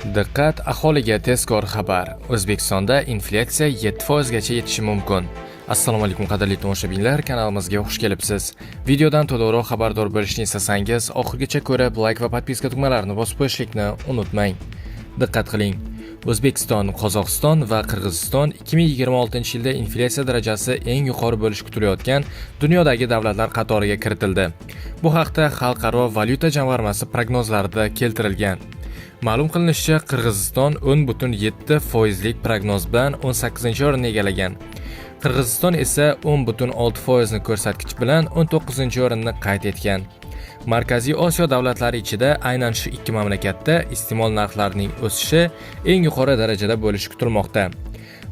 Diqqat, aholiga tezkor xabar! O'zbekistonda inflyatsiya 7% gacha yetishi mumkin. Assalomu alaykum, qadrli tomoshabinlar, kanalimizga xush kelibsiz. Videodan to'liqroq xabardor bo'lishni istasangiz, oxirigacha ko'rib, like va подписка tugmalarini bosib qo'yishlikni unutmang. Diqqat qiling. O'zbekiston, Qozog'iston va Qirg'iziston 2026-yilda inflyatsiya darajasi eng yuqori bo'lishi kutilayotgan dunyodagi davlatlar qatoriga kiritildi. Bu haqda Xalqaro valyuta jamg'armasi prognozlarida keltirilgan. Ma'lum qilinishicha, Qirg'iziston 10,7 foizlik prognoz bilan 18-o'rinni egallagan. Qirg'iziston esa 10,6 foizni ko'rsatkich bilan 19-o'rinni qayd etgan. Markaziy Osiyo davlatlari ichida aynan shu ikki mamlakatda iste'mol narxlarining o'sishi eng yuqori darajada bo'lishi kutilmoqda.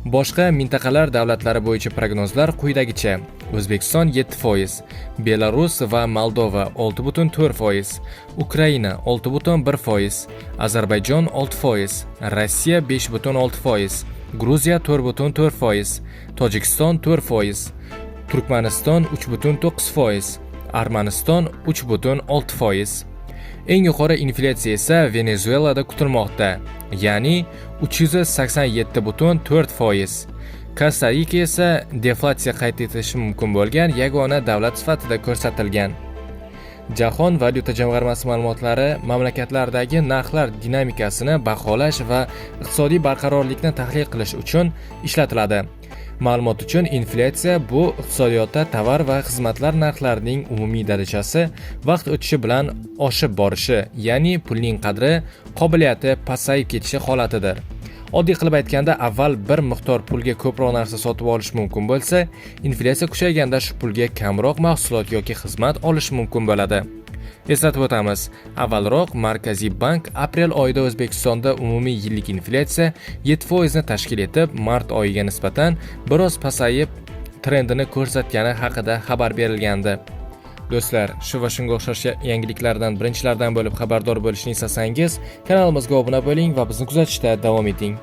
Boshqa mintaqalar davlatlari bo'yicha prognozlar quyidagicha: O'zbekiston 7%, Belarus va Moldova 6,4%, Ukraina 6,1%, Ozarbayjon 6%, Rossiya 5,6%, Gruziya 4,4%, Tojikiston 4%, Turkmaniston 3,9%, Armaniston 3,6%. Eng yuqori inflyatsiya esa Venezuelada kutilmoqda, ya'ni 387,4%. Kosta Rika esa deflyatsiya qayd etishi mumkin bo'lgan yagona davlat sifatida ko'rsatilgan. Jahon valyuta jamg'armasi ma'lumotlari mamlakatlardagi narxlar dinamikasini baholash va iqtisodiy barqarorlikni tahlil qilish uchun ishlatiladi. Ma'lumot uchun, inflyatsiya bu iqtisodiyotda tovar va xizmatlar narxlarining umumiy darajasi vaqt o'tishi bilan oshib borishi, ya'ni pulning qadri qobiliyati pasayib ketishi holatidir. Oddiy qilib aytganda, avval bir miqdor pulga ko'proq narsa sotib olish mumkin bo'lsa, inflyatsiya kuchayganda shu pulga kamroq mahsulot yoki xizmat olish mumkin bo'ladi. Eslatib o'tamiz, avvalroq Markaziy bank aprel oyida O'zbekistonda umumiy yillik inflyatsiya 7% ni tashkil etib, mart oyiga nisbatan biroz pasayib trendini ko'rsatgani haqida xabar berilgandi. Do'stlar, shu va shunga o'xshash yangiliklardan birinchilardan bo'lib xabardor bo'lishni istasangiz, kanalimizga obuna bo'ling va bizni kuzatishda davom eting.